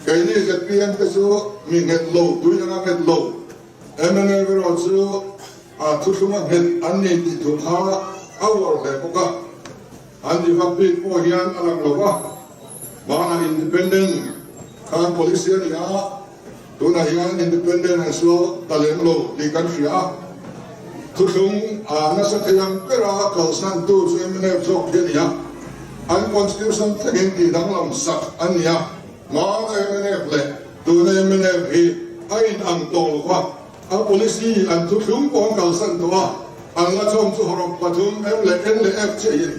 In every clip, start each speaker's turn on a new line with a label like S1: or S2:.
S1: Keini zpm te chu mi nghet lo, tui anga nghet lo, mnf erawh chu a thuthlunga nghet an ni tih thu kha a uar hle bawk a. An ti vak bik pawh hian a lang lo va, hmanah independent khan policy a ni a, tunah hian independent an sual ta lem lo tih kan hria a. Thuthlung a nasa thei ang bera kalsantu chu mnf zawk hi a ni a, an constitution thlengin tihdanglam sak an ni a, hmana mnf leh tuna mnf hi a inang tawh lo va. A policy an thuthlung pawh an kalsan tawh a, an la chawm chu hawrawp pathum M leh N leh F chiah hi a ni.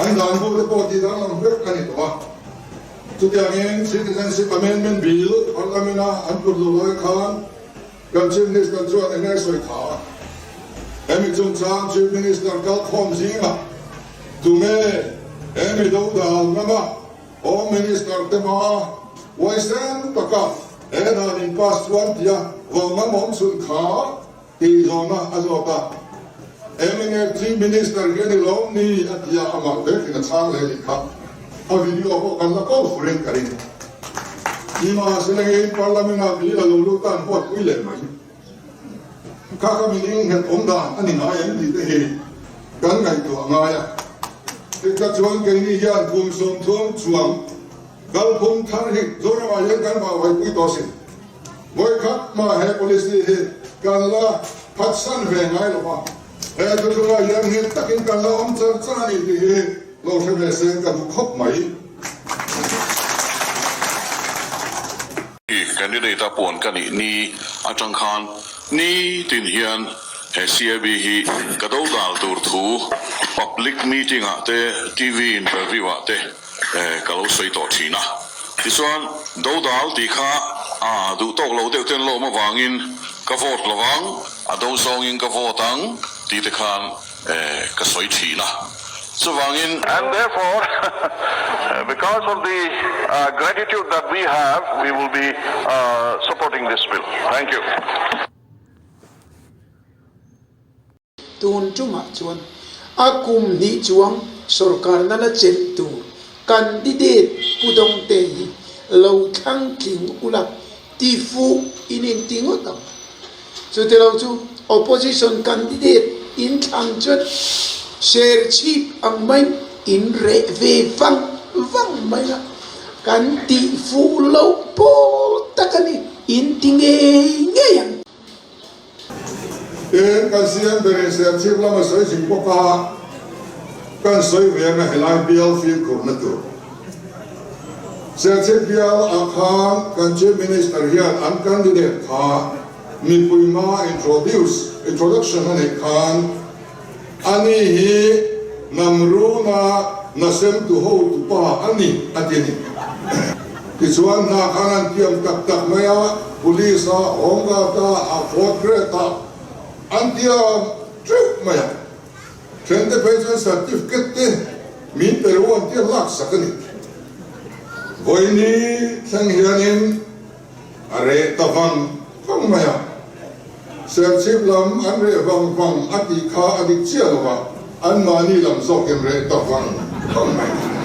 S1: An dan bu te pawh tih danglam vek a ni tawh a. Chutiangin Citizenship Amendment Bill Parliament a an put luh lai khan kan Chief Minister chuan eng nge sawi tha a? Hemi chungchang Chief Minister kalkhawm zingah tunge hemi dodal ngama Home Minister te hma huaisen taka he dan in pass chuan tia vawngam awm chhun kha tih zawhna a zawt a. Mnf Chief Minister hi a ni lawm ni a tia amah vekin a chhang leh nih kha. A video pawh kan la ko furin ka ring. Nimahselangin Parliament ah bill a lo lut a an huatpui leh mai. Kha kha min inghet awm dan a ni ngai em tih te hi kan ngaihtuah ngai a. Tiktak chuan keini hian kum 30 chuang kalphung thar hi Zoramah hian kan vauhaipui tawh a sin. Vawikhat hma he policy hi kan la phatsan ve ngai lo va, he thuthlungah hian nghet takin kan la awm char char a ni tih hi lo hre ve se ka duh khawp mai.
S2: Candidate a puan ka nih ni atang khan ni tin hian he CAB hi ka do dal tur thu public meeting ah te TV interview ah te ka lo sawi tawh thin a. Tichuan do dal tih kha a duh tawk lo deuh ten lawm avangin ka vote lovang, a do zawngin ka vote ang tih te khan ka sawi thin a, chuvangin.
S3: And therefore, because of the gratitude that we have, we will be supporting this bill. Thank you.
S4: Tun tumah chuan a kum hnih chuang sorkarna la chelh tur candidate Pu Dawngte hi lo thlang tling ula Ti fuh in inti ngawt ang. Chutilo chu opposition candidate in thlang chuan share chhip ang maiin in reh ve vang vang mai a, kan tih fuh loh pawl tak a ni, in ti ngei ngei ang.
S1: Tin, kan CM berin Serchhip lama sawi zing bawk a, kan sawi ve anga helai bial fimkhurna tur. Serchhip bial ah khan kan Chief Minister hian an candidate kha mipui hma introduce, introduction a neih khan ani hi Namruna Nasemtu hotupa a ni a ti a ni. Tichuan hna khan an tiam tak tak mai a, Police a, Home Guard a, a fourth grade a an tiam teuh mai a. Thente phei chuan certificate te min pe lo an tia laksak a ni. Vawiini thleng hianin a reh ta vang vang mai a, Serchhip lam an reh vang vang a tih kha a dik chiah lo a, anmahni lam zawkin reh ta vang vang mai.